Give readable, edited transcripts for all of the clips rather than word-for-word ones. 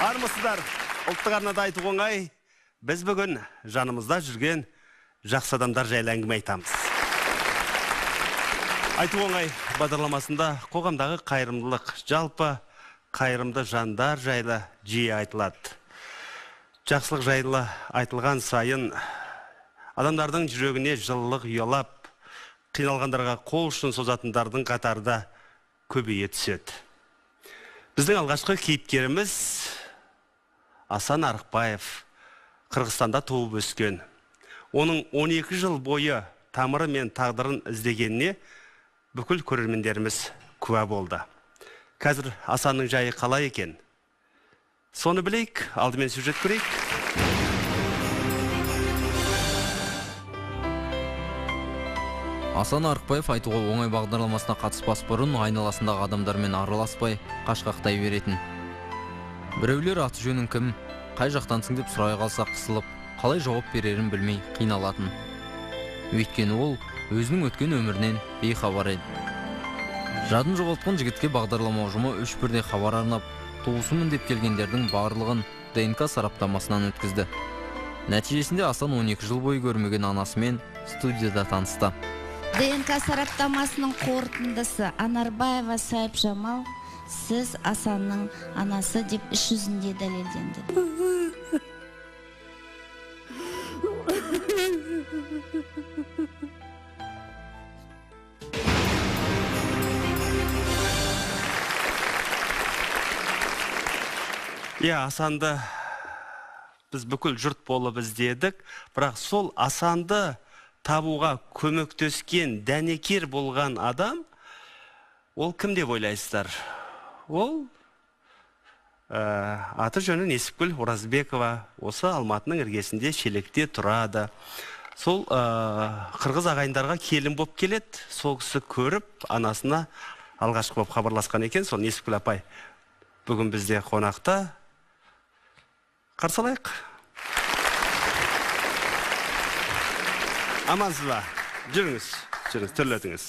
Армысыздар, ұлттық арнада айту оңай. Біз бүгін жанымызда жүрген жақсы адамдар жайлы әңгіме айтамыз. Айту оңай бағдарламасында қоғамдағы қайырымдылық, жалпы қайырымды жандар жайлы жиі айтылады. Жақсылық жайлы айтылған сайын адамдардың жүрегіне жылылық ұялап, қиналғандарға қол ұшын созатындардың қатары да көбейе түседі. Біздің алғашқы кейіпкеріміз Асан Арықбаев, Қырғызстанда туып өскен. Оның 12 жыл бойы тамыры мен тағдырын іздегеніне бүкіл көрермендеріміз куә болды. Қазір Асанның жайы қалай екен? Соны білейік, алдымен сюжет көрейік. Асан Арықбаев айтуға оңай бағдарламасына қатыспас бұрын айналасындағы адамдармен араласпай, қашқақтай беретін. Біреулер аты жөнің кім, қай жақтансың деп сұрай қалса қысылып, қалай жауап берерін білмей қиналатын. Өйткені ол өзінің өткен өмірінен бейхабар еді. Жадын жоғалтқан жігітке бағдарлама ұжымы үш бірдей хабар арнап, туысымын деп келгендердің барлығын ДНК сараптамасынан өткізді. Нәтижесінде Асан 12 жыл бойы көрмеген анасымен студияда танысты. ДНК сараптамасының қорытындысы: Анарбаева Сайыпжамал, сіз Асанның анасы деп іс жүзінде дәлелденді. Иә, Асанды біз бүкіл жұрт болып іздедік, бірақ сол Асанды табуға көмектескен, дәнекер болған адам, ол кім деп ойлайсыздар? Ол аты жөні Несіпкүл Оразбекова, осы Алматының іргесінде Шелекте тұрады. Сол қырғыз ағайындарға келін болып келеді, сол кісі көріп, анасына алғашқы болып хабарласқан екен. Сол Несіпкүл апай бүгін бізде қонақта. Қарсы алайық. Амансыз ба? Жүріңіз, жүріңіз, төрлетіңіз.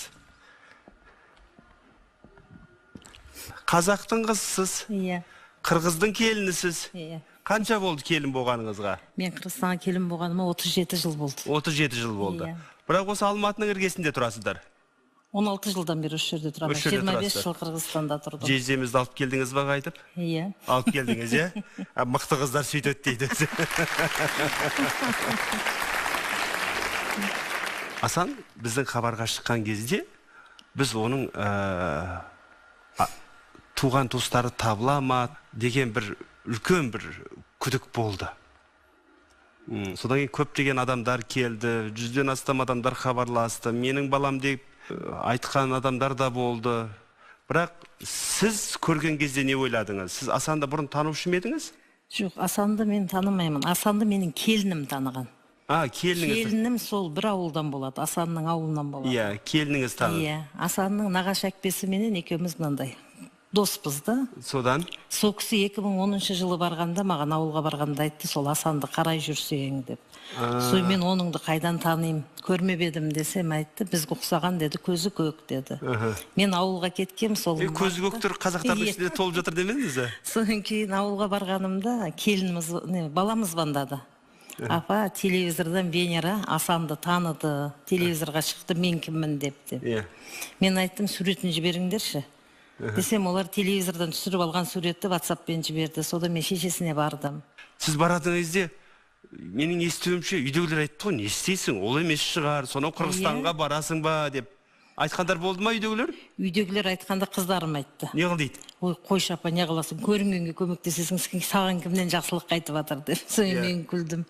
Қазақтың қызысыз. Иә. Қырғыздың келінісіз. Иә. Қанша болды келін болғаныңызға? Мен Қырғызстанға келін болғаныма 37 жыл болды. 37 жыл болды. Иә. Бірақ осы Алматының іргесінде тұрасыздар. 16 жылдан бері осы жерде тұрамын. Осы жерде 25 тұрасыздар. жыл Қырғызстанда тұрдым. Жездемізді алып келдіңіз ба қайтып? Иә. Алып келдіңіз, иә? Мықты қыздар сөйтеді дейді. Асан біздің хабарға шыққан кезде біз оның туған туыстары табыла ма деген бір үлкен бір күдік болды. Содан кейін көптеген адамдар келді, 100-ден астам адамдар хабарласты, менің балам деп айтқан адамдар да болды. Бірақ сіз көрген кезде не ойладыңыз? Сіз Асанды бұрын танушы ма едіңіз? Жоқ, Асанды мен танымаймын. Асанды менің келінім таныған. А, келініңіз. Келінім сол бір ауылдан болады, Асанның ауылынан болады. Иә, келініңіз таныды. Иә, Асанның нағашы әкпесіменен екеуміз мынандай доспыз да. Содан? Сол кісі 2010 жылы барғанда, маған ауылға барғанда айтты, сол Асанды қарай жүрсең деп. Сол мен оныңды қайдан танимын, көрмеп едім десем айтты, бізге ұқсаған деді, көзі көк деді. Мен ауылға кеткем, сол Көзі көк тұр, қазақтардың Иә. ішінде толып жатыр демедіңіз бе? Содан кейін ауылға барғанымда келініміз, не, баламыз звондады. Апа, телевизордан Венера Асанды таныды, телевизорға шықты, мен кіммін деп деп. Иә. Мен айттым, суретін жіберіңдерші. Десем, олар телевизордан түсіріп алған суретті WhatsApp-пен жіберді. Содан мен шешесіне бардым. Сіз баратын кезде, менің естуімше, үйдегілер айтты ғой, не істейсің, ол емес шығар, сонау Қырғызстанға барасың ба деп. Айтқандар болды ма үйдегілер? Үйдегілер айтқанда қыздарым айтты. Не қыл дейді? Ой, қойшы апа, не қыласың, көрінгенге көмектесесің, саған кімнен жақсылық қайтып жатыр деп. Содан Иә. мен күлдім.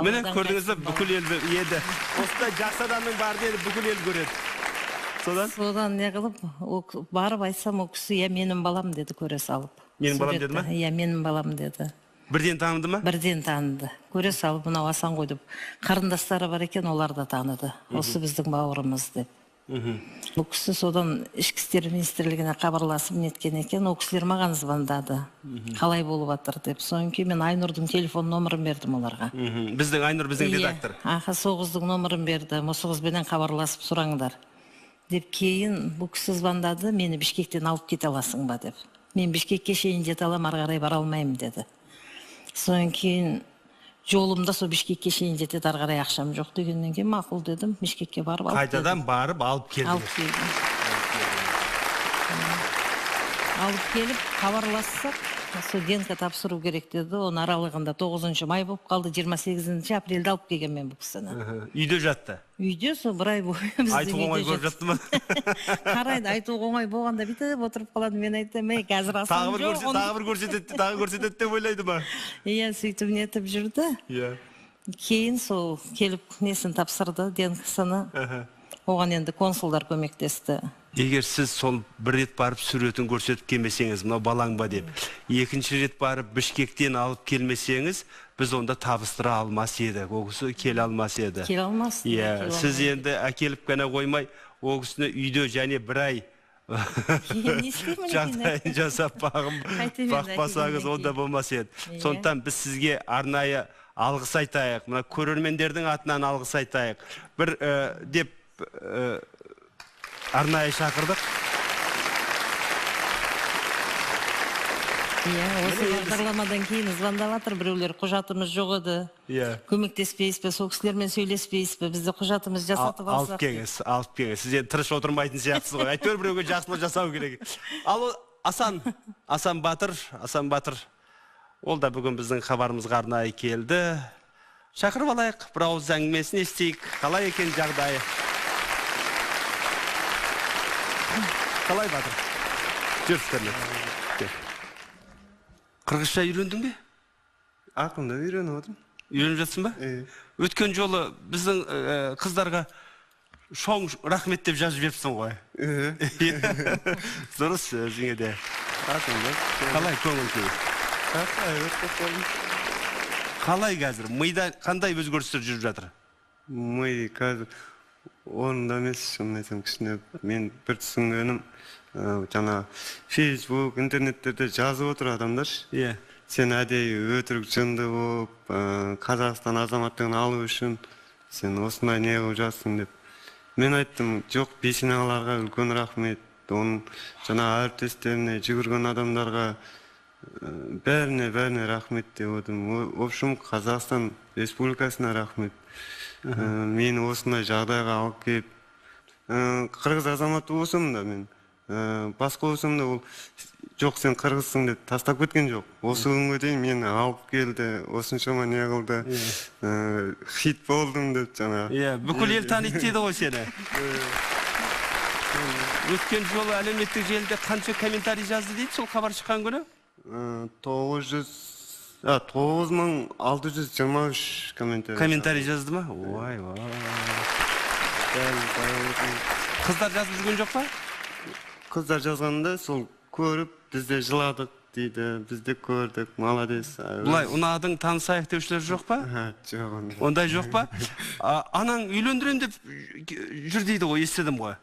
Міне, Алладан көрдіңіз бе, қайтсын бүкіл ел еді. Осындай жақсы адамның барын енді бүкіл ел көреді. Содан? Содан не қылып, барып айтсам, ол кісі, иә, менің балам деді, көре салып. Менің балам деді ма? Иә, менің балам деді. Бірден таныды ма? Бірден таныды. Көре салып, мынау Асан ғой деп. Қарындастары бар екен, олар да таныды. Осы біздің бауырымыз деп. Бұл кісі содан Ішкі істер министрлігіне хабарласып неткен екен, ол кісілер маған звондады. Қалай болып жатыр деп. Содан кейін мен Айнұрдың телефон номерін бердім оларға. Біздің Айнұр, біздің Иә. редактор. Аха, сол қыздың номерін бердім. Осы қызбенен хабарласып сұраңдар деп. Кейін бұл кісі звондады, мені Бішкектен алып кете аласың ба деп. Мен Бішкекке шейін жете аламын, ары қарай бара алмаймын деді. Содан кейін жолымда сол Бішкекке шейін жетеді, ары қарай ақшам жоқ дегеннен кейін мақұл дедім, Бішкекке барып алып келдім. Қайтадан барып алып келдіңіз. Алып келдім. Алып келіп хабарлассақ, сол ДНК тапсыру керек деді. Оның аралығында 9 май болып қалды, 28 апрельде алып келген мен бұл кісіні. Үйде жатты. Үйде сол бір ай бойы біздің Айтуға оңай үйде көріп жатты. жатты ма? Қарайды, айтуға оңай болғанда бүйтіп отырып қалады. Мен айтамын, ей, қазір Тағы асан бір жоқ. көрсе, тағы бір көрсетеді, тағы көрсетеді деп ойлайды ма? Иә, сөйтіп нетіп жүрді. Иә. Кейін сол келіп несін тапсырды, ДНК-сыны. Оған енді консулдар көмектесті. Егер сіз сол бір рет барып суретін көрсетіп келмесеңіз, мынау балаң ба деп, екінші рет барып Бішкектен алып келмесеңіз, біз онда табыстыра алмас едік, ол кісі келе алмас еді. Келе алмас. Иә, сіз енді әкеліп қана қоймай, ол кісіні үйде және бір ай Не істеймін енді? жағдайын жасап бағым Қайтып енді бақпасаңыз әкелгеннен онда кейін. болмас еді. Иә. Сондықтан біз сізге арнайы алғыс айтайық, мына көрермендердің атынан алғыс айтайық. Бір деп арнайы шақырдық. Иә, осы бағдарламадан кейін звондап жатыр біреулер, құжатымыз жоқ еді. Иә. Көмектеспейсіз бе, сол кісілермен сөйлеспейсіз бе, бізде құжатымыз жасатып Алып алсақ. келіңіз, алып келіңіз. Сіз енді тырыс отырмайтын сияқтысыз ғой. Әйтеуір біреуге жақсылық жасау керек. Ал Асан, Асан Батыр, Асан Батыр. Ол да бүгін біздің хабарымызға арнайы келді. Шақырып алайық, бір ауыз әңгімесін естейік. Қалай екен жағдайы? Қалай, Батыр? Жүр, Тірлік. Жүр. Қырғызша үйрендің бе? Ақырындап үйреніп отырмын. Үйреніп жатсың ба? Е. Өткен жолы біздің қыздарға шоң рахмет деп жазып жіберіпсің ғой. Дұрыс, өзіңе де. Ақырындап. Қалай көңіл күй? Жақсы, әйбат болып қалдым. Қалай қазір? Мида қандай өзгерістер жүріп жатыр? Ми қазір орнында емес, шынын айтсам, кішкене мен бір түсінгенім, жаңа Facebook, интернеттерде жазып отыр адамдар. Иә. Сен әдейі өтірік жынды болып, Қазақстан азаматтығын алу үшін сен осындай не қылып жатсың деп. Мен айттым, жоқ, Бейсен ағаларға үлкен рахмет, оның жаңа әріптестеріне, жүгірген адамдарға, бәріне, бәріне рахмет деп отырмын. В общем, Қазақстан Республикасына рахмет. Мені осындай жағдайға алып келіп, қырғыз азаматы болсам да мен, басқа болсам да ол жоқ, сен қырғызсың деп тастап кеткен жоқ. Осы күнге дейін мені алып келді, осыншама не қылды, хит болдым деп жаңа. Иә, бүкіл ел таниды дейді ғой сені. Өткен жолы әлеуметтік желіде қанша комментарий жазды дейді сол хабар шыққан күні? 9623 комментарий. Комментарий жазды ма? Ой, ой. Қыздар жазып жүрген жоқ па? Қыздар жазғанда сол көріп, біз де жыладық дейді, біз де көрдік, молодец. Былай ұнадың, танысайық деушілер жоқ па? Жоқ, ондай. Ондай жоқ па? Анаң үйлендірем деп жүр дейді ғой, естідім ғой.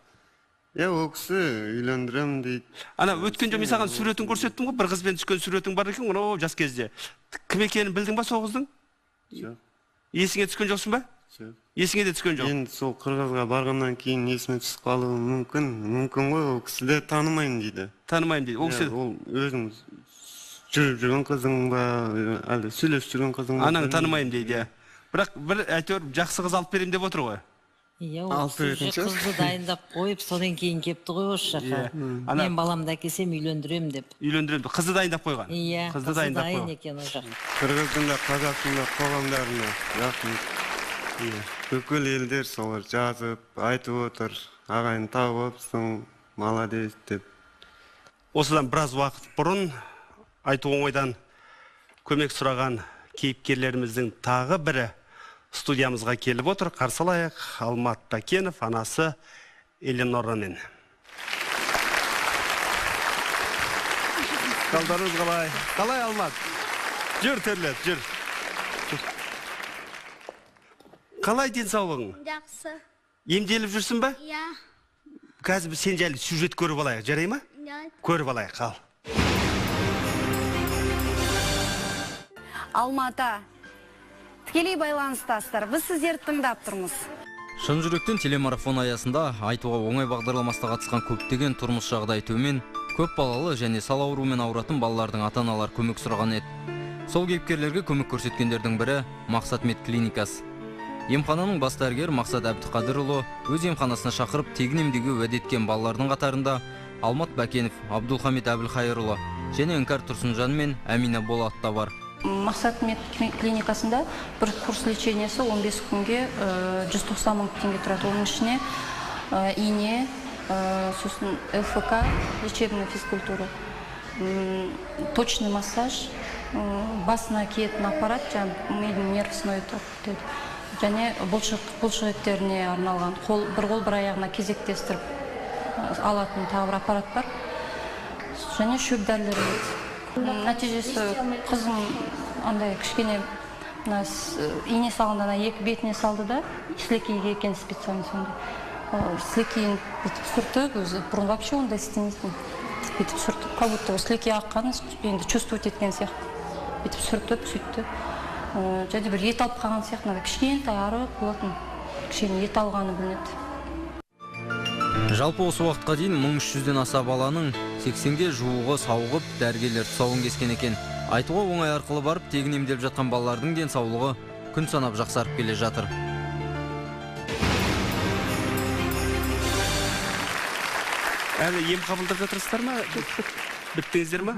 Иә, ол кісі үйлендірем дейді. Ана өткен жолы мен саған суретін көрсеттім ғой, бір қызбен түскен суретің бар екен, анау жас кезде. Кім екенін білдің ба сол қыздың? Жоқ. Есіңе түскен жоқсың ба? Жоқ. Есіңе де түскен жоқ. Енді сол қырғызға барғаннан кейін есіме түсіп қалуы мүмкін, мүмкін ғой, ол кісі де танымаймын дейді. Танымаймын дейді. Ол Иә, кісі ол өзің жүріп жүрген қызың ба, әлде сөйлесіп жүрген қызың ба? Анаң танымаймын дейді, иә. Бірақ бір әйтеуір жақсы қыз алып беремін деп отыр ғой. Иә, ол Алып кісі беретін уже шығар. қызды дайындап қойып, содан кейін кепті ғой осы жаққа. Иә. Мен баламды әкелсем үйлендіремін деп. Үйлендіремін деп. Қызды дайындап қойған. Иә, Қызды қызы дайындап дайын қойған. екен ол жақта. Қырғыздың да, қазақтың да қоғамдарына рахмет. Иә. Бүкіл елдер солар жазып, айтып отыр, ағайын тауып алыпсың, молодец деп. Осыдан біраз уақыт бұрын Айту оңайдан көмек сұраған кейіпкерлеріміздің тағы бірі студиямызға келіп отыр. Қарсы алайық, Алмат Тәкенов, анасы Эленорамен. Қалдарыңыз қалай? Қалай, Алмат? Жүр, Төрлет, жүр. Жүр. Қалай денсаулығың? Жақсы. Емделіп жүрсің ба? Иә. Қазір біз сен жайлы сюжет көріп алайық, жарай ма? Иә. Көріп алайық, ал. Алматы. Тікелей байланыстасыздар. Біз сіздерді тыңдап тұрмыз. Шын жүректен телемарафон аясында Айтуға оңай бағдарламасына қатысқан көптеген тұрмыс жағдайы төмен, көп балалы және сал ауруымен ауыратын балалардың ата-аналары көмек сұраған еді. Сол кейіпкерлерге көмек көрсеткендердің бірі Мақсат Мед клиникасы. Емхананың бас дәрігері Мақсат Әбдіқадырұлы өз емханасына шақырып тегін емдеуге уәде еткен балалардың қатарында Алмат Бәкенов, Абдулхамид Әбілхайырұлы және Іңкәр Тұрсынжан мен Әмина Болат та бар. Мақсат Мед клиникасында бір курс лечениесі 15 күнге 190 мың теңге тұрады. Оның ішіне ине, сосын ЛФК, лечебная физкультура, точный массаж, басына киетін аппарат, жаңағы мидың нервісін оятады және бұлшық еттеріне арналған қол, бір қол бір аяғына кезектестіріп алатын тағы бір аппарат бар және шөп дәрілер береді. Нәтижесі қызым андай кішкене мына ине салғанда ана екі бетіне салды да, сілекейге екен специально сондай. Сілекейін бүйтіп сүртіп, өзі бұрын вообще ондай істемейтін. Бүйтіп сүртіп, как будто сілекей аққанын енді чувствовать еткен сияқты. Бүйтіп сүртіп, сөйтті. Және бір ет алып қалған сияқты, мынандай кішкентай арық болатын, кішкене ет алғаны білінеді. Жалпы осы уақытқа дейін 1300-ден аса баланың 80-ге жуығы сауығып, дәрігерлер тұсауын кескен екен. Айтуға оңай арқылы барып тегін емделіп жатқан балалардың денсаулығы күн санап жақсарып келе жатыр. Әлі ем қабылдап жатырсыздар ма? Біттіңіздер ма?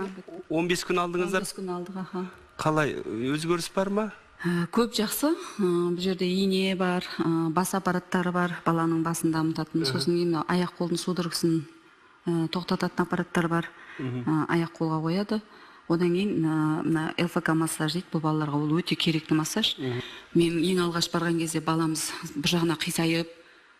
15 күн алдыңыздар? 15 күн алдық, аха. Қалай, өзгеріс бар ма? Көп жақсы. Бұл жерде ине бар, бас аппараттары бар, баланың басын дамытатын. Сосын кейін аяқ қолдың судорогысын тоқтататын аппараттар бар, аяқ қолға қояды. Одан кейін мына ЛФК массаж дейді, бұл балаларға ол өте керекті массаж. Мен ең алғаш барған кезде баламыз бір жағына қисайып,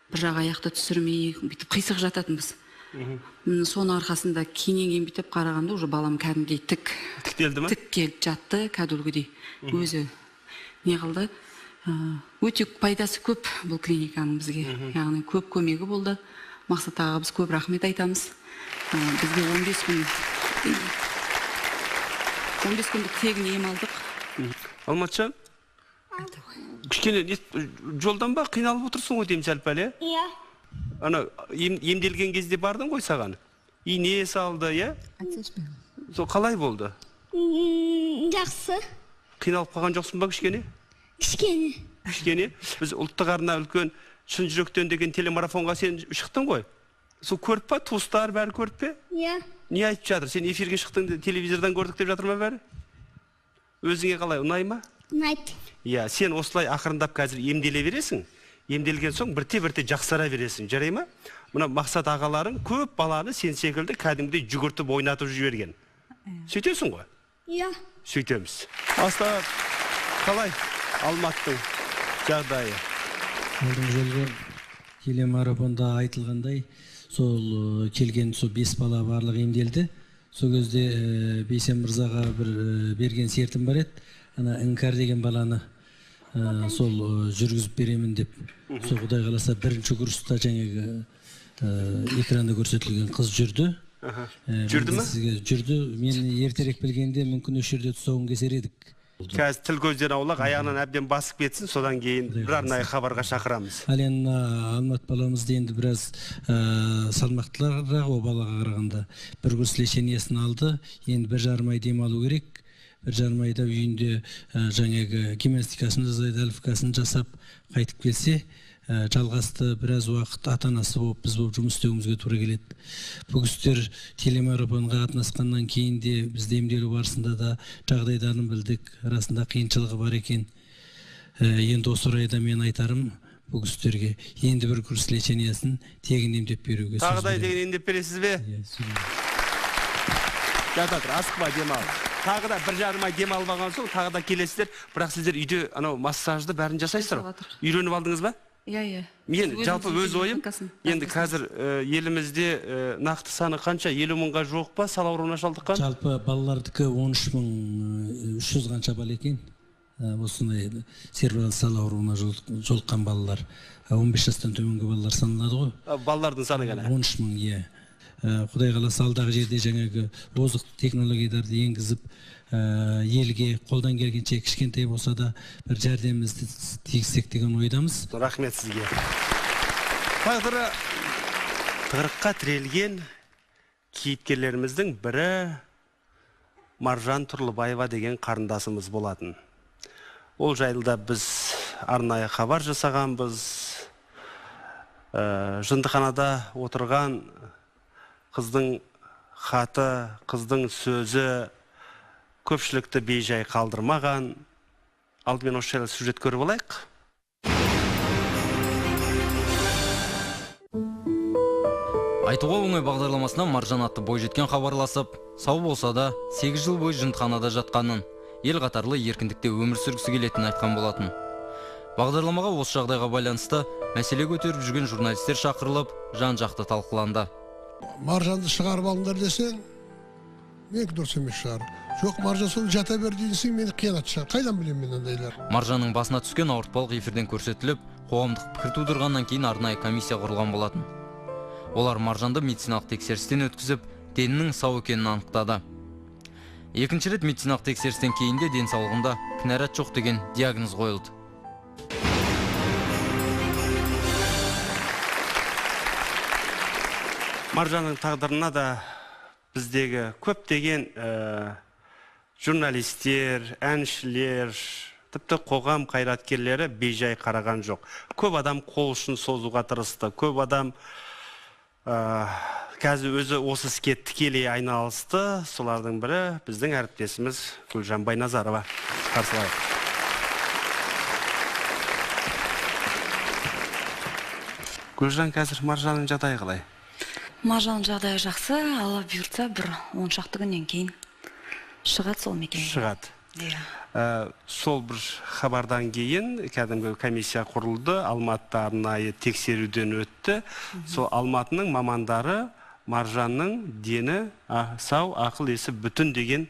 бір жақ аяқты түсірмей, бүйтіп қисық жататынбыз. Соның арқасында кейіннен кейін бүйтіп қарағанда уже балам кәдімгідей тік. Тіктелді ма? Тік келіп жатты, кәдімгідей. Өзі не қылды? Өте пайдасы көп бұл клиниканың бізге. Яғни көп көмегі болды. Мақсат ағаға біз көп рахмет айтамыз. Бізге 15 күн 15 күндік тегін ем алдық. Алматжан, кішкене жолдан ба қиналып отырсың ғой деймін сәл пәл, иә? Иә. Ана емделген кезде бардың ғой саған. Ине салды, иә? Сол қалай болды? Жақсы. Қиналып қалған жоқсың ба кішкене? Кішкене. Кішкене. Біз ұлттық арна үлкен шын жүректен деген телемарафонға сен шықтың ғой. Сол көріп па, туыстар бәрі көріп пе? Иә. Не айтып жатыр? Сен эфирге шықтың, телевизордан көрдік деп жатыр ма бәрі? Өзіңе қалай, ұнай ма? Ұнайды. Иә, сен осылай ақырындап қазір емделе бересің. Емделген соң бірте-бірте жақсара бересің, жарай ма? Мына Мақсат ағаларың көп баланы сен секілді кәдімгідей жүгіртіп ойнатып жіберген. Сөйтесің ғой? Иә. Сөйтеміз. Аста қалай Алматтың жағдайы? Алдыңғы жолғы телемарафонда айтылғандай, сол келген сол 5 бала барлығы емделді. Сол кезде Бейсен мырзаға бір берген сертім бар еді. Ана Іңкәр деген баланы сол жүргізіп беремін деп. Сол Құдай қаласа бірінші курста жаңағы экранда көрсетілген қыз жүрді. Жүрді ме? Жүрді. Мен ертерек білгенде мүмкін осы жерде тұсауын кесер едік. Қазір тіл көзден аулақ, аяғынан әбден басып кетсін, содан кейін бір арнайы хабарға шақырамыз. Ал енді Алмат баламызды енді біраз салмақтылырақ о балаға қарағанда бір курс лечениесін алды. Енді 1,5 ай демалу керек. 1,5 айда үйінде жаңағы гимнастикасын жасайды, ЛФК-сын жасап қайтып келсе, жалғасты біраз уақыт ата-анасы болып біз болып жұмыс істеуімізге тура келеді. Бұл кісілер телемарафонға қатынасқаннан кейін де бізде емделу барысында да жағдайларын білдік, арасында қиыншылығы бар екен. Енді осы орайда мен айтарым бұл кісілерге енді бір курс лечениесін тегін емдеп беруге. Тағы да тегін емдеп бересіз бе? Жата тұр, асықпа, демал. Тағы да 1,5 ай демалып алған соң тағы да келесіздер, бірақ сіздер үйде анау массажды бәрін жасайсыздар ғой. Үйреніп алдыңыз ба? Иә, иә. Мен жалпы өз ойым, енді қазір елімізде нақты саны қанша? 50 мыңға жуық па сал ауруына шалдыққан? Жалпы балалардікі 13 300 қанша бала екен. Осындай церебралды сал ауруына жолыққан балалар. 15 жастан төменгі балалар саналады ғой. Балалардың саны ғана? 13 мың, иә. Құдай қаласа алдағы жерде жаңағы озық технологияларды енгізіп, елге қолдан келгенше кішкентай болса да бір жәрдемімізді тигізсек деген ойдамыз. Рахмет сізге. Тағдыры тығырыққа тірелген кейіпкерлеріміздің бірі Маржан Тұрлыбаева деген қарындасымыз болатын. Ол жайлы да біз арнайы хабар жасағанбыз. Жындыханада отырған қыздың хаты, қыздың сөзі көпшілікті бейжай қалдырмаған. Алдымен осы жайлы сюжет көріп алайық. Айтуға оңай бағдарламасына Маржан атты бойжеткен хабарласып, сау болса да 8 жыл бойы жындыханада жатқанын, ел қатарлы еркіндікте өмір сүргісі келетінін айтқан болатын. Бағдарламаға осы жағдайға байланысты мәселе көтеріп жүрген журналистер шақырылып, жан-жақты талқыланды. Маржанды шығарып алыңдар десең, менікі дұрыс емес шығар. Жоқ, Маржан сол жата бер дейсің, мені қиянат шығар. Қайдан білемін мен ондайлар? Маржанның басына түскен ауыртпалық эфирден көрсетіліп, қоғамдық пікір тудырғаннан кейін арнайы комиссия құрылған болатын. Олар Маржанды медициналық тексерістен өткізіп, денінің сау екенін анықтады. Екінші рет медициналық тексерістен кейін де денсаулығында кінәрат жоқ деген диагноз қойылды. Маржанның тағдырына да біздегі көптеген журналистер, әншілер, тіпті қоғам қайраткерлері бейжай қараған жоқ. Көп адам қол ұшын созуға тырысты, көп адам қазір өзі осы іске тікелей айналысты. Солардың бірі біздің әріптесіміз Гүлжан Байназарова. Қарсылайық. Гүлжан, қазір Маржанның жағдайы қалай? Маржанның жағдайы жақсы, Алла бұйыртса бір 10 шақты күннен кейін шығады сол мекенге. Шығады. Иә. Сол бір хабардан кейін кәдімгі комиссия құрылды, Алматыда арнайы тексеруден өтті. Сол Алматының мамандары Маржанның дені сау, ақыл есі бүтін деген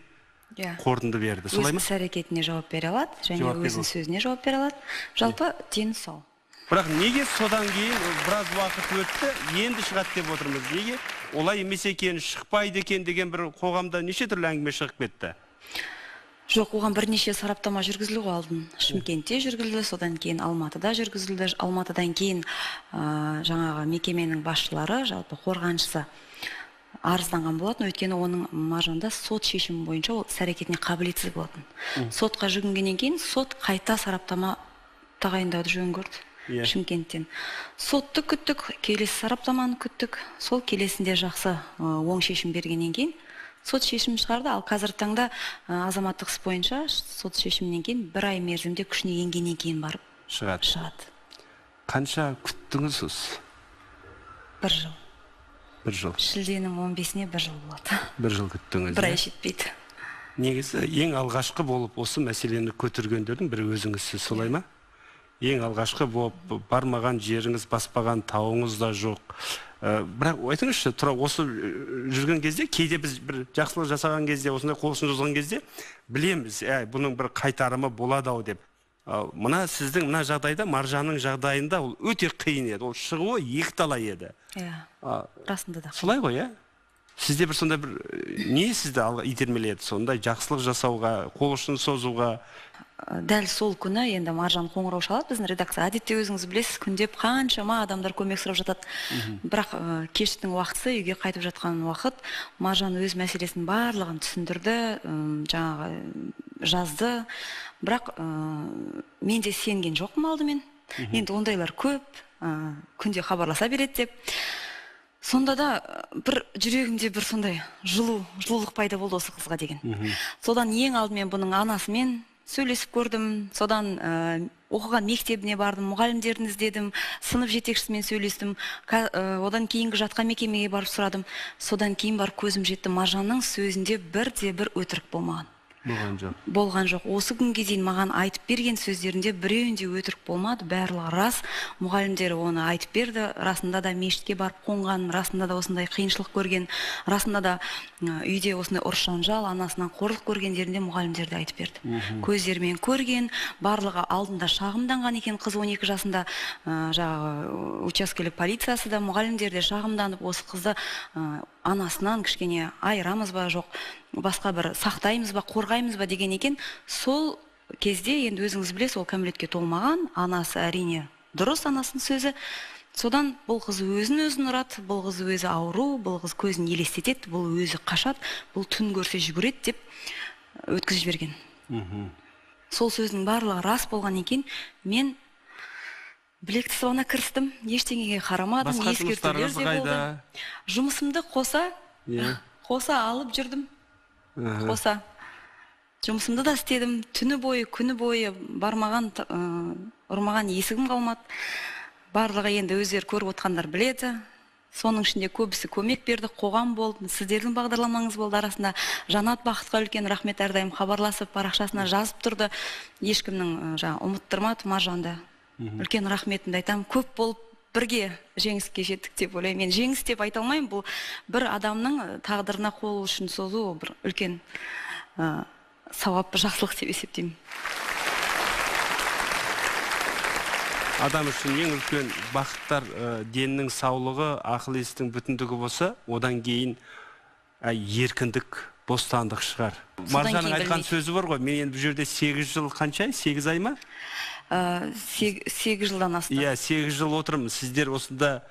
қорытынды берді. Солай ма? Өз іс-әрекетіне жауап бере алады, және өзінің сөзіне жауап бере алады. Жалпы дені сау. Бірақ неге содан кейін біраз уақыт өтті, енді шығады деп отырмыз? Неге олай емес екен, шықпайды екен деген бір қоғамда неше түрлі әңгіме шығып кетті? Жоқ, оған бірнеше сараптама жүргізілді ғой алдын. Шымкентте жүргізілді, содан кейін Алматыда жүргізілді. Алматыдан кейін жаңағы мекеменің басшылары, жалпы қорғаншысы арызданған болатын, өйткені оның Маржанда сот шешімі бойынша ол іс-әрекетіне қабілетсіз болатын. Сотқа жүгінгеннен кейін сот қайта сараптама тағайындауды жөн көрді. Шымкенттен. Сотты күттік, келесі сараптаманы күттік. Сол келесінде жақсы оң шешім бергеннен кейін сот шешімін шығарды. Ал қазіргі таңда азаматтық іс бойынша сот шешімінен кейін бір ай мерзімде күшіне енгеннен кейін барып шығады. Қанша күттіңіз сіз? Бір жыл. Бір жыл. Шілденің 15-іне бір жыл болады. Бір жыл күттіңіз. Бір ай жетпейді. Негізі ең алғашқы болып осы мәселені көтергендердің бірі өзіңізсіз, солай ма? Ең алғашқы болып бармаған жеріңіз, баспаған тауыңыз да жоқ. Бірақ айтыңызшы, тура осы жүрген кезде, кейде біз бір жақсылық жасаған кезде, осындай қол ұшын созған кезде білеміз, бұның бір қайтарымы болады ау деп. Мына сіздің мына жағдайда, Маржанның жағдайында ол өте қиын еді. Ол шығуы екі талай еді. Иә, расында да. Солай ғой, иә? Сізде бір сондай бір не сізді итермеледі сондай жақсылық жасауға, қол ұшын созуға? Дәл сол күні енді Маржан қоңырау шалады біздің редакция. Әдетте өзіңіз білесіз, күндеп қаншама адамдар көмек сұрап жатады. Бірақ кештің уақытысы, үйге қайтып жатқан уақыт, Маржан өз мәселесінің барлығын түсіндірді, жаңағы жазды. Бірақ мен де сенген жоқпын алдымен. Енді ондайлар көп, күнде хабарласа береді деп. Сонда да бір жүрегімде бір сондай жылулық пайда болды осы қызға деген. Содан ең алдымен бұның анасымен сөйлесіп көрдім, содан оқыған мектебіне бардым, мұғалімдерін іздедім, сынып жетекшісімен сөйлестім, одан кейінгі жатқан мекемеге барып сұрадым. Содан кейін барып көзім жетті, Маржанның сөзінде бірде бір өтірік болмаған. Болған жоқ. Болған жоқ. Осы күнге дейін маған айтып берген сөздерінде біреуінде өтірік болмады, барлығы рас. Мұғалімдері оны айтып берді. Расында да мешітке барып қонған, расында да осындай қиыншылық көрген, расында да үйде осындай ұрыс-жанжал, анасынан қорлық көргендерінде мұғалімдер де айтып берді. Көздерімен көрген, барлығы алдында шағымданған екен. Қыз 12 жасында, жаңағы учаскелік полициясы да, мұғалімдер де шағымданып, осы қызды анасынан кішкене айырамыз ба, жоқ басқа бір сақтаймыз ба, қорғаймыз ба деген екен. Сол кезде енді өзіңіз білесіз, ол кәмелетке толмаған, анасы әрине дұрыс, анасының сөзі. Содан бұл қыз өзін ұрады, бұл қыз өзі ауру, бұл қыз көзін елестетеді, бұл өзі қашады, бұл түн көрсе жүгіреді деп өткізіп жіберген. Сол сөздің барлығы рас болғаннан кейін мен білек сыбана кірістім, ештеңеге қарамадым, ескертулер де болды. Жұмысымды қоса алып жүрдім. Қоса. Жұмысымды да істедім, түні бойы, күні бойы бармаған, ұрмаған есігім қалмады. Барлығы енді өздері көріп отқандар біледі. Соның ішінде көбісі көмек берді, қоғам болды, сіздердің бағдарламаңыз болды арасында. Жанат Бақытқа үлкен рахмет, әрдайым хабарласып, парақшасына жазып тұрды. Ешкімнің жаңа ұмыттырмады Маржанды. Үлкен рахметімді айтамын. Көп болып бірге жеңіске жеттік деп ойлаймын. Мен жеңіс деп айта алмаймын, бұл бір адамның тағдырына қол ұшын созу бір үлкен сауап, жақсылық деп есептеймін. Адам үшін ең үлкен бақыттар деннің саулығы, ақыл естің бүтіндігі болса, одан кейін еркіндік, бостандық шығар. Маржанның айтқан сөзі бар ғой, мен енді бұл жерде 8 жыл қанша ай? 8 ай ма? 8 жылдан асты. Иә, 8 жыл отырмын. Сіздер осында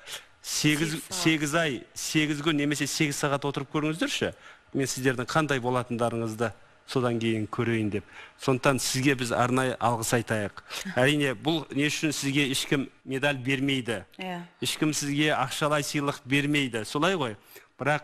8 ай, 8 күн немесе 8 сағат отырып көріңіздерші. Мен сіздердің қандай болатындарыңызды содан кейін көрейін деп. Сондықтан сізге біз арнайы алғыс айтайық. Әрине, бұл не үшін сізге ешкім медаль бермейді. Ешкім сізге ақшалай сыйлық бермейді. Солай ғой. Бірақ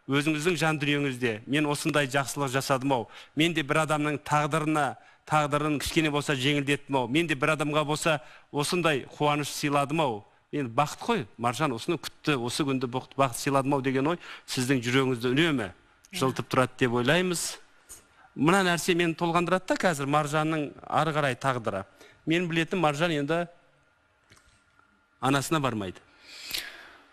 өзіңіздің жан дүниеңізде мен осындай жақсылық жасадым ау. Мен де бір адамның тағдырын кішкене болса жеңілдеттім ау. Мен де бір адамға болса осындай қуаныш сыйладым ау. Енді бақыт қой, Маржан осыны күтті, осы күнді бақыт сыйладым ау деген ой сіздің жүрегіңізді үнемі жылытып тұрады деп ойлаймыз. Мына нәрсе мені толғандырады да қазір Маржанның ары қарай тағдыры. Мен білетін Маржан енді анасына бармайды.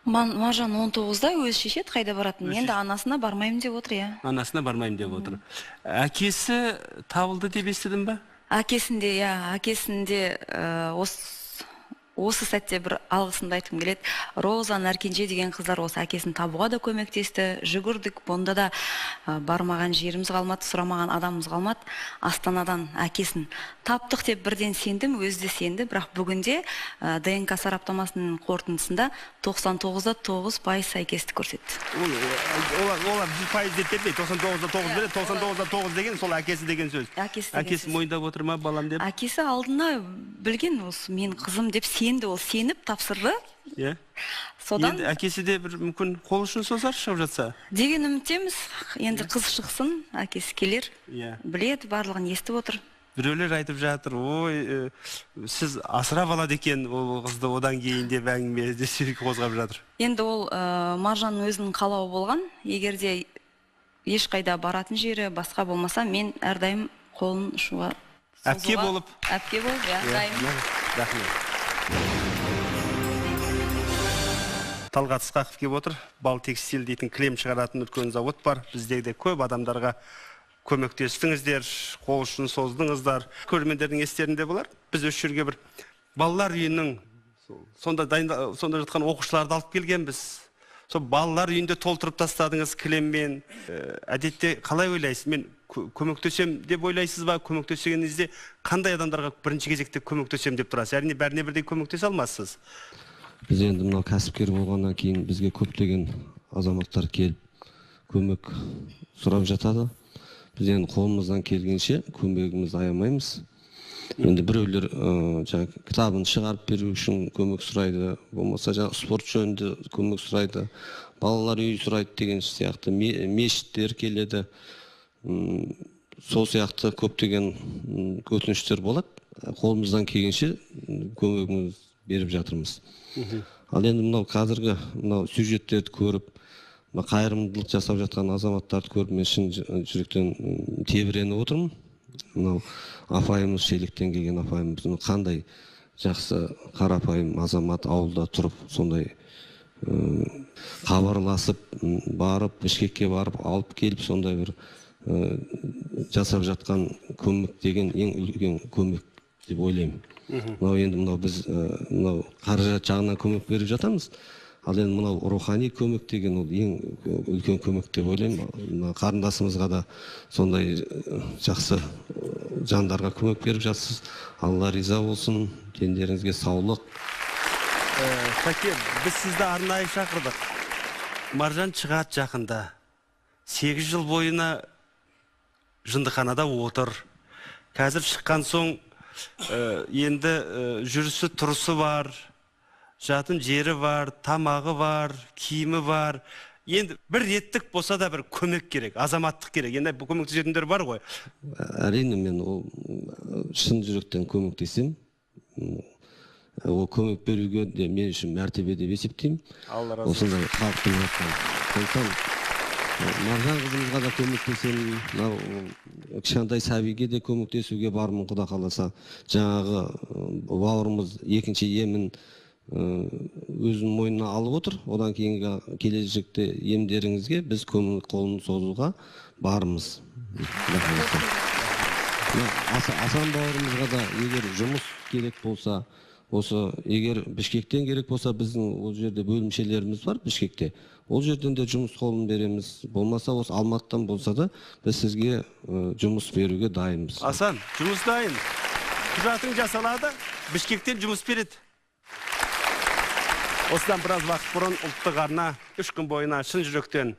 Маржан 19-да өзі шешеді қайда баратынын. Енді анасына бармаймын деп отыр, иә. Анасына бармаймын деп отыр. Әкесі табылды деп естідің ба? Әкесінде, иә, әкесінде осы сәтте бір алғысымды айтқым келеді. Роза, Наркенже деген қыздар осы әкесін табуға да көмектесті. Жүгірдік, бұнда да бармаған жеріміз қалмады, сұрамаған адамымыз қалмады. Астанадан әкесін таптық деп бірден сендім, өзі де сенді. Бірақ бүгінде ДНК сараптамасының қорытындысында 99,9% сәйкестік көрсетті. Олар 100% деп бермейді, 99,9 береді, 99,9 деген сол әкесі деген сөз. Әкесі мойындап отыр ма балам деп? Әкесі алдына білген, осы мен қызым деп сенді, ол сеніп тапсырды. Иә. Содан енді әкесі де бір мүмкін қол ұшын созар шығып жатса. Деген үміттеміз. Енді қыз шықсын, әкесі келер. Иә. Біледі, барлығын естіп отыр. Біреулер айтып жатыр, ой, сіз асырап алады екен ол қызды одан кейін деп әңгіме қозғап жатыр. Енді ол Маржанның өзінің қалауы болған. Егер де ешқайда баратын жері басқа болмаса, мен әрдайым қолын ұшуға әпке болып. Әпке болып, иә, дайым. Рахмет. Талғат Ысқақов келіп отыр. Бал текстиль дейтін кілем шығаратын үлкен завод бар. Бізде де көп адамдарға көмектестіңіздер, қол ұшын создыңыздар. Көрермендердің естерінде болар. Біз осы жерге бір балалар үйінің сонда жатқан оқушыларды алып келгенбіз. Сол балалар үйінде толтырып тастадыңыз кілеммен. Әдетте қалай ойлайсыз? Мен көмектесем деп ойлайсыз ба? Көмектесегеніңізде қандай адамдарға бірінші кезекте көмектесем деп тұрасыз? Әрине бәріне бірдей көмектесе алмассыз. Біз енді мынау кәсіпкер болғаннан кейін бізге көптеген азаматтар келіп көмек сұрап жатады. Біз енді қолымыздан келгенше көмегімізді аямаймыз. Енді біреулер жаңа кітабын шығарып беру үшін көмек сұрайды, болмаса жаңа спорт жөнінде көмек сұрайды, балалар үйі сұрайды деген сияқты, мешіттер келеді. Сол сияқты көптеген өтініштер болады. Қолымыздан келгенше көмегімізді беріп жатырмыз. Ал енді мынау қазіргі мынау сюжеттерді көріп, қайырымдылық жасап жатқан азаматтарды көріп, мен шын жүректен тебіреніп отырмын. Мынау апайымыз, Шелектен келген апайымыз, қандай жақсы қарапайым азамат, ауылда тұрып сондай хабарласып барып, Бішкекке барып алып келіп сондай бір жасап жатқан көмек деген ең үлкен көмек деп ойлаймын. Мынау енді мынау біз мынау қаражат жағынан көмек беріп жатамыз. Ал енді мынау рухани көмек деген ол ең үлкен көмек деп ойлаймын. Мына қарындасымызға да сондай жақсы жандарға көмек беріп жатсыз. Алла риза болсын, дендеріңізге саулық. Шәке, біз сізді арнайы шақырдық. Маржан шығады жақында. 8 жыл бойына жындыханада отыр. Қазір шыққан соң енді жүрісі тұрысы бар, жатын жері бар, тамағы бар, киімі бар. Енді бір реттік болса да бір көмек керек, азаматтық керек. Енді бұл көмектесетіндер бар ғой. Әрине, мен ол шын жүректен көмектесем. Ол көмек беруге де мен үшін мәртебе деп есептеймін. Алла разы болсын. Осындай халықтың атынан. Сондықтан Маржан қызымызға да көмектесемін, мынау кішкентай сәбиге де көмектесуге бармын, құда қаласа. Жаңағы бауырымыз екінші емін өзінің мойнына алып отыр. Одан кейінгі келешекте емдеріңізге біз көмек қолын созуға бармыз. Асан бауырымызға да егер жұмыс керек болса, осы егер Бішкектен керек болса, біздің ол жерде бөлімшелеріміз бар Бішкекте. Ол жерден де жұмыс қолын береміз. Болмаса осы Алматыдан болса да біз сізге жұмыс беруге дайынбыз. Асан, жұмыс дайын. Құжатың жасалады, Бішкектен жұмыс береді. Осыдан біраз уақыт бұрын ұлттық арна 3 күн бойына шын жүректен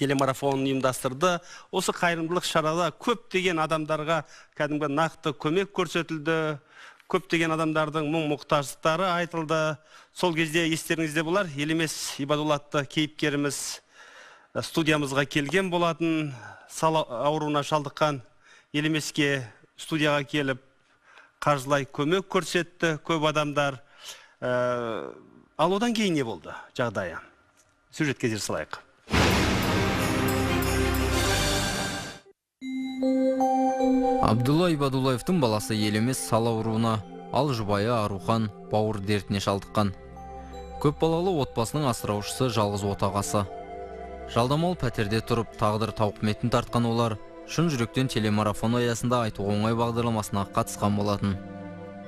телемарафонын ұйымдастырды. Осы қайырымдылық шарада көптеген адамдарға кәдімгі нақты көмек көрсетілді. Көптеген адамдардың мұң мұқтаждықтары айтылды. Сол кезде естеріңізде болар, Елемес Ибадуллатты кейіпкеріміз студиямызға келген болатын. Сал ауруына шалдыққан Елемеске студияға келіп қаржылай көмек көрсетті көп адамдар. Ал одан кейін не болды жағдайы? Сюжетке зер салайық. Абдулла Ибадуллаевтың баласы Елемес сал ауруына, ал жұбайы Арухан бауыр дертіне шалдыққан. Көп балалы отбасының асыраушысы жалғыз отағасы. Жалдамалы пәтерде тұрып тағдыр тауқыметін тартқан олар шын жүректен телемарафон аясында айтуға оңай бағдарламасына қатысқан болатын.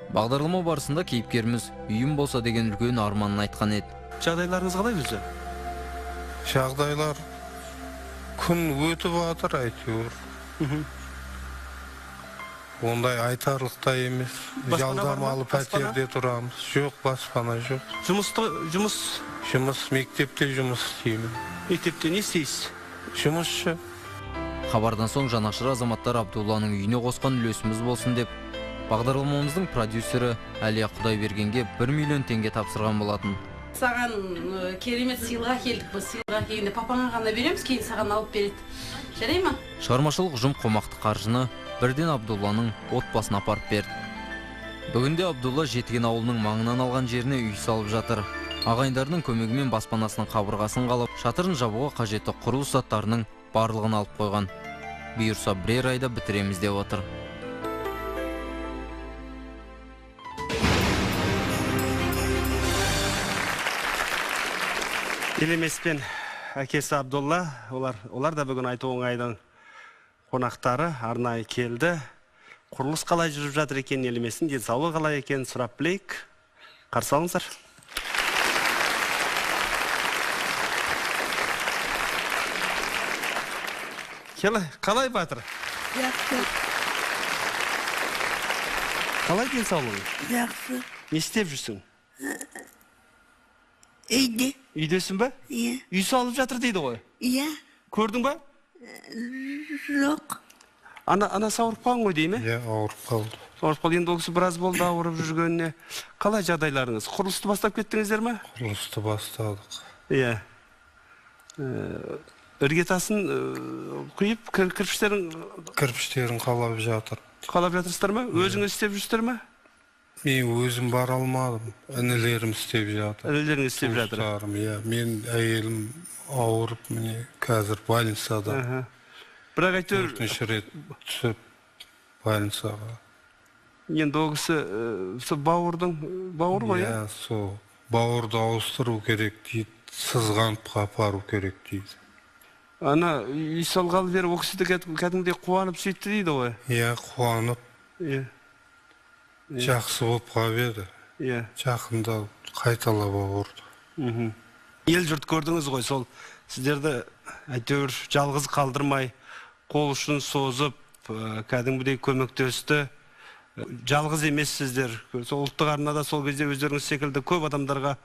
Бағдарлама барысында кейіпкеріміз үйім болса деген үлкен арманын айтқан еді. Жағдайларыңыз қалай өзі? Жағдайлар күн өтіп жатыр әйтеуір. Ондай айтарлықтай емес. Жалдамалы пәтерде тұрамыз. Жоқ, баспана жоқ. Жұмыс? Жұмыс, мектепте жұмыс істеймін. Мектепте не істейсіз? Жұмысшы. Хабардан соң жанашыр азаматтар Абдулланың үйіне қосқан үлесіміз болсын деп бағдарламамыздың продюсері Әлия Құдайбергенге 1 миллион теңге тапсырған болатын. Саған керемет сыйлық әкелдік. Бұл сыйлық әкелгенде папаңа ғана береміз, кейін саған алып береді. Жарай ма? Шығармашылық ұжым қомақты қаржыны бірден Абдулланың отбасына апарып берді. Бүгінде Абдулла Жетіген ауылының маңынан алған жеріне үй салып жатыр. Ағайындарының көмегімен баспанасының қабырғасын қалап, шатырын жабуға қажетті құрылыс заттарының барлығын алып қойған. Бұйырса бірер айда бітіреміз деп отыр. Елемес пен әкесі Абдулла, олар да бүгін айту оңайдың қонақтары арнайы келді. Құрылыс қалай жүріп жатыр екен, Елеместің денсаулығы қалай екен сұрап білейік. Қарсы алыңыздар. Қалай батыр? Жақсы. Қалай денсаулығың? Жақсы. Не істеп жүрсің? Үйде. Үйдесің ба? Иә. Үй салып жатыр дейді ғой? Иә. Көрдің ба? Жоқ. Анасы ауырып қалған ғой дейме? Иә, ауырып қалды. Ауырып қалды. Енді ол кісі біраз болды ауырып жүргеніне. Қалай жағдайларыңыз? Құрылысты бастап кеттіңіздер ме? Құрылысты бастадық. Иә. Іргетасын құйып, кірпіштерін... Кірпіштерін қалап жатыр. Қалап жатырсыздар ма? Өзіңіз істеп жүрсіздер ме? Мен өзім бара алмадым. Інілерім істеп жатыр. Інілеріңіз істеп жатыр. Туыстарым, иә. Мен әйелім ауырып, міне қазір больницада. Бірақ әйтеуір 4-ші рет түсіп больницаға. Енді ол кісі сол бауырдың бауыр ғой, иә? Сол бауырды ауыстыру керек дейді, сызғантқа апару керек дейді. Ана үй салғалы бері ол кісі де кәдімгідей қуанып сөйтті дейді ғой. Иә, қуанып. Иә. Жақсы болып қалып еді. Иә. Жақында қайталап ауырды. Ел жұрт көрдіңіз ғой, сол сіздерді әйтеуір жалғыз қалдырмай, қол ұшын созып, кәдімгідей көмектесті. Жалғыз емессіздер. Сол ұлттық арнада сол кезде өздеріңіз секілді көп адамдарға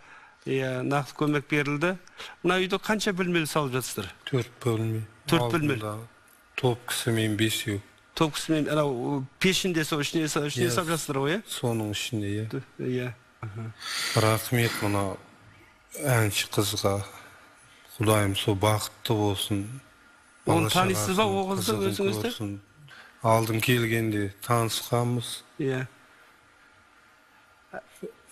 нақты көмек берілді. Мына үйді қанша бөлмелі салып жатсыздар? 4 бөлме. 4 бөлмелі. Топ кісімен 5-еу. Топ кісімен, анау пешінде сол ішіне салып жатсыздар ғой, иә? Соның ішінде, иә. Иә. Рахмет мына әнші қызға. Құдайым сол бақытты болсын. Оны танисыз ба, о қызды өзіңізді? Алдын келгенде танысқанбыз. Иә.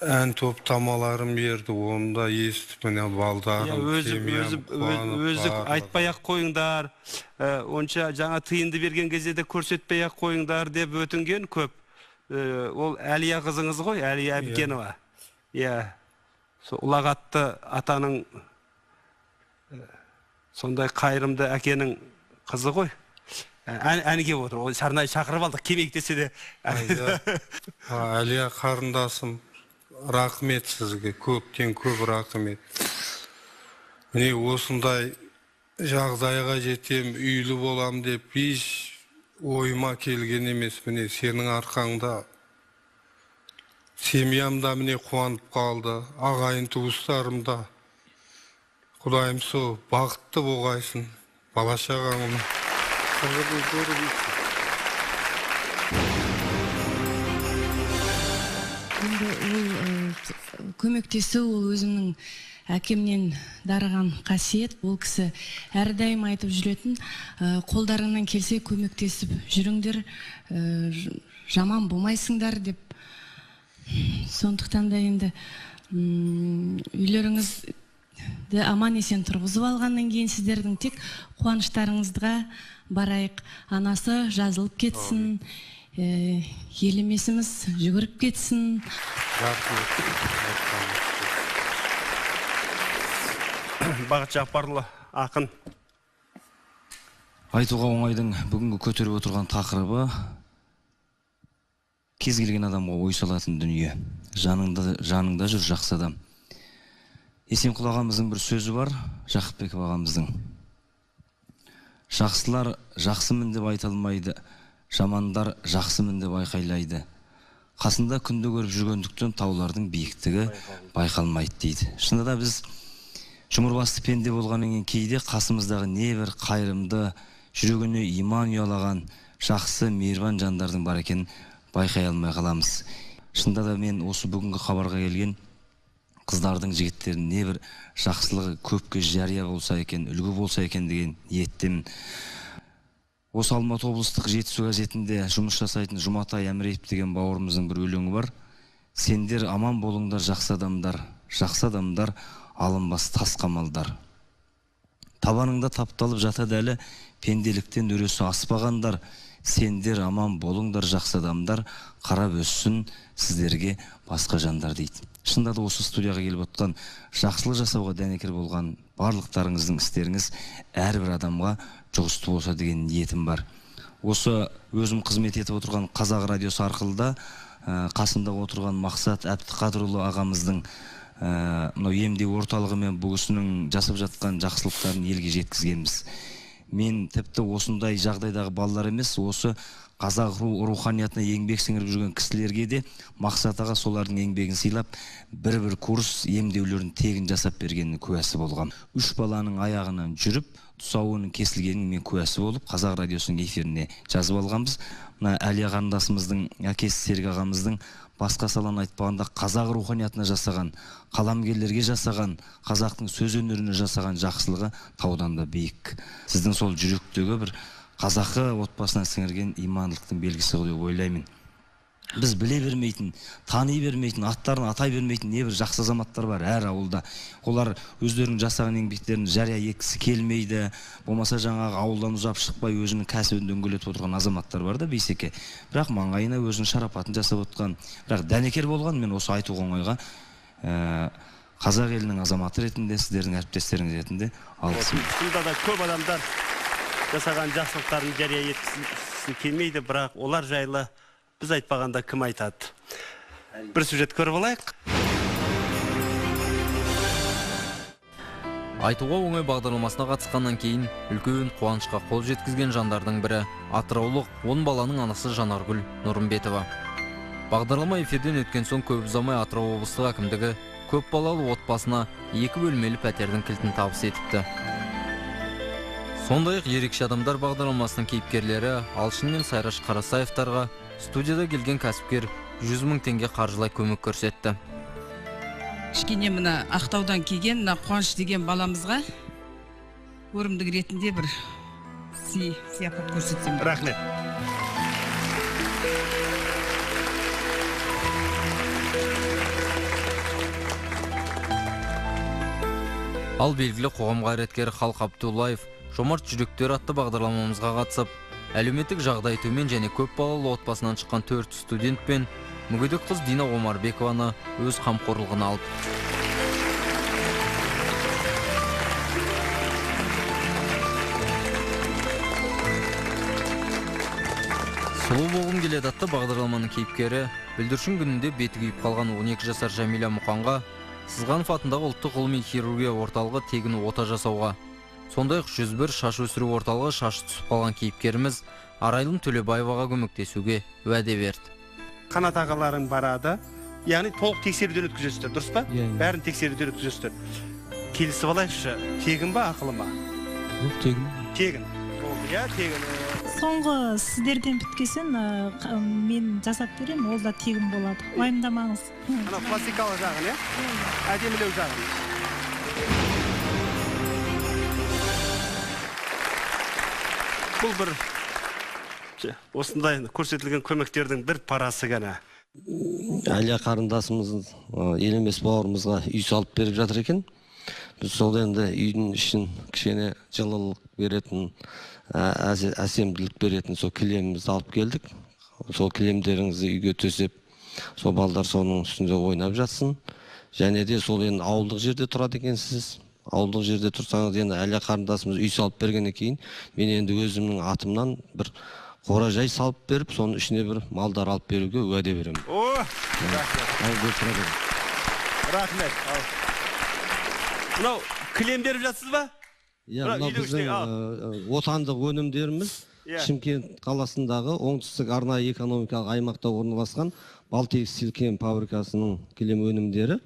Ән топтамаларын берді, оны да естіп, міне балдарым, семьям қуанып, өзі айтпай-ақ қойыңдар, онша жаңа тиынды берген кезде де көрсетпей-ақ қойыңдар деп өтінген көп. Ол Әлия қызыңыз ғой, Әлия Әбікенова. Иә. Сол ұлағатты атаның, сондай қайырымды әкенің қызы ғой. Әні келіп отыр, оны арнайы шақырып алдық, келмейік десе де. Әлия қарындасым, рахмет сізге, көптен көп рахмет. Міне осындай жағдайға жетем, үйлі болам деп еш ойыма келген емес. Міне сенің арқаңда семьям да міне қуанып қалды, ағайын туыстарым да. Құдайым сол бақытты болғайсың, бала шағаңның. Енді ол көмектесу, ол өзімнің әкемнен дарыған қасиет. Ол кісі әрдайым айтып жүретін, қолдарыңнан келсе көмектесіп жүріңдер, жаман болмайсыңдар деп. Сондықтан да енді үйлеріңізді аман есен тұрғызып алғаннан кейін сіздердің тек қуаныштарыңызға барайық. Анасы жазылып кетсін, елемесіміз жүгіріп кетсін. Бағыт Жаппарұлы, ақын. Айтуға оңайдың бүгінгі көтеріп отырған тақырыбы кез келген адамға ой салатын дүние. Жаныңда жүр жақсы адам. Есенқұл ағамыздың бір сөзі бар, Жақыпбеков ағамыздың. Жақсылар жақсымын деп айта алмайды, жамандар жақсымын деп айқайлайды. Қасында күнді көріп жүргендіктен таулардың биіктігі байқалмайды дейді. Шынында да біз жұмырбасты пенде болғаннан кейін кейде қасымыздағы небір қайырымды, жүрегіне иман ұялаған жақсы мейірбан жандардың бар екенін байқай алмай қаламыз. Шынында да мен осы бүгінгі хабарға келген қыздардың, жігіттердің небір жақсылығы көпке жария болса екен, үлгі болса екен деген ниеттемін. Осы Алматы облыстық Жетісу газетінде жұмыс жасайтын Жұматай Әміреев деген бауырымыздың бір өлеңі бар. Сендер аман болыңдар, жақсы адамдар, жақсы адамдар алынбас тас қамалдар. Табаныңда тапталып жатады әлі пенделіктен өресі аспағандар. Сендер аман болыңдар, жақсы адамдар, қарап өссін сіздерге басқа жандар дейді. Шынында да осы студияға келіп отқан, жақсылық жасауға дәнекер болған барлықтарыңыздың істеріңіз әрбір адамға жұғысты болса деген ниетім бар. Осы өзім қызмет етіп отырған Қазақ радиосы арқылы да қасымда отырған Мақсат Әбдіқадырұлы ағамыздың мынау емдеу орталығы мен бұл кісінің жасап жатқан жақсылықтарын елге жеткізгенбіз. Мен тіпті осындай жағдайдағы балалар емес, осы қазақ руханиятына еңбек сіңіріп жүрген кісілерге де Мақсат аға солардың еңбегін сыйлап, бір-бір курс емдеулерін тегін жасап бергенінің куәсі болған. 3 баланың аяғынан жүріп, тұсауының кесілгенінің мен куәсі болып, Қазақ радиосының эфиріне жазып алғанбыз. Мына Әлия қарындасымыздың әкесі Серік ағамыздың басқа саланы айтпағанда қазақ руханиятына жасаған, қаламгерлерге жасаған, қазақтың сөз өнеріне жасаған жақсылығы таудан да биік. Сіздің сол жүректегі бір қазақы отбасынан сіңірген имандылықтың белгісі деп ойлаймын. Біз біле бермейтін, тани бермейтін, аттарын атай бермейтін небір жақсы азаматтар бар әр ауылда. Олар өздерінің жасаған еңбектерін жария еткісі келмейді, болмаса жаңағы ауылдан ұзап шықпай өзінің кәсібін дөңгелетіп отырған азаматтар бар да бейсеке. Бірақ маңайына өзінің шарапатын жасап отқан, бірақ дәнекер болған мен осы айтуға оңайға қазақ елінің азаматы ретінде, сіздердің әріптестеріңіз ретінде алғысым. Шынында да көп адамдар жасаған жақсылықтарын жария еткісі келмейді, бірақ олар жайлы біз айтпағанда кім айтады? Бір сюжет көріп алайық. Айтуға оңай бағдарламасына қатысқаннан кейін үлкен қуанышқа қол жеткізген жандардың бірі атыраулық 10 баланың анасы Жанаргүл Нұрымбетова. Бағдарлама эфирден өткен соң көп ұзамай Атырау облыстық әкімдігі көп балалы отбасына 2 бөлмелі пәтердің кілтін табыс етіпті. Сондай-ақ ерекше адамдар бағдарламасының кейіпкерлері Алшын мен Сайраш Қарасаевтарға студияда келген кәсіпкер 100 мың теңге қаржылай көмек көрсетті. Кішкене мына Ақтаудан келген мына Қуаныш деген баламызға көрімдік ретінде бір сияпат көрсетсем. Рахмет. Ал белгілі қоғам қайраткері Халық Абдуллаев Жомарт жүректер атты бағдарламамызға қатысып, әлеуметтік жағдай төмен және көп балалы отбасынан шыққан 4 студент пен мүгедек қыз Дина Омарбекованы өз қамқорлығына алды. Сұлу болғым келеді атты бағдарламаның кейіпкері бүлдіршін күнінде беті күйіп қалған 12 жасар Жәмила Мұқанға Сызғанов атындағы ұлттық ғылыми хирургия орталығы тегін ота жасауға, сондай-ақ 101 шаш өсіру орталығы шашы түсіп қалған кейіпкеріміз Арайлым Төлебаеваға көмектесуге уәде берді. Қанат ағаларың барады, яғни толық тексеруден өткізесіздер, дұрыс па? Бәрін тексеруден өткізесіздер. Келісіп алайықшы, тегін ба, ақылы ма? Жоқ, тегін. Тегін. Болды, иә, тегін. Соңғы сіздерден біткесін мен жасап беремін, ол да тегін болады. Уайымдамаңыз. Ана пластикалық жағын, иә? Әдемілеу жағын. Бұл бір осындай көрсетілген көмектердің бір парасы ғана. Әлия қарындасымыз Елемес бауырымызға үй салып беріп жатыр екен. Біз сол енді үйдің ішін кішкене жылылық беретін, әсемділік беретін сол кілемімізді алып келдік. Сол кілемдеріңізді үйге төсеп, сол балдар соның үстінде ойнап жатсын. Және де сол енді ауылдық жерде тұрады екенсіз. Ауылдық жерде тұрсаңыз, енді Әлия қарындасымыз үй салып бергеннен кейін мен енді өзімнің атымнан бір қора жай салып беріп, соның ішіне бір малдар алып беруге уәде беремін. О, рахмет. Рахмет. Мынау кілем беріп жатсыз ба? Иә, мынау біздің отандық өнімдеріміз. Шымкент қаласындағы оңтүстік арнайы экономикалық аймақта орналасқан Балтекстиль кен фабрикасының кілем өнімдері.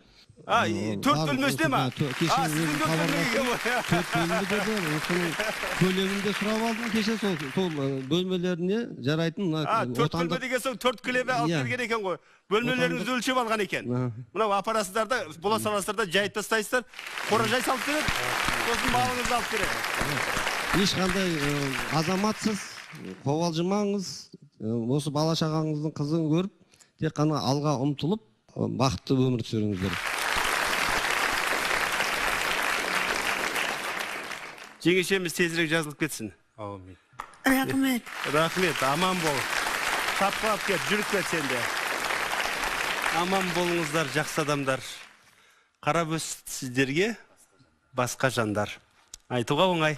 4 бөлмесінде ма? Сіздің 4 бөлмеге ғой. 4 бөлмеде де, осының көлемін де сұрап алдым кеше, сол бөлмелеріне жарайтын мына 4 бөлме деген соң 4 кілем алып келген екен ғой. Бөлмелеріңізді өлшеп алған екен. Мынау апарасыздар да, бола саласыздар да, жайып тастайсыздар, қора жай салып береді, сосын малыңызды алып береді. Ешқандай азаматсыз, қобалжымаңыз, осы бала шағаңыздың қызын көріп, тек қана алға ұмтылып, бақытты өмір сүріңіздер. Жеңешеміз тезірек жазылып кетсін. Әумин. Рахмет. Рахмет, аман бол. Тапқылап кет, жүріп кет сен де. Аман болыңыздар, жақсы адамдар. Қарап өс сіздерге басқа жандар. Айтуға оңай.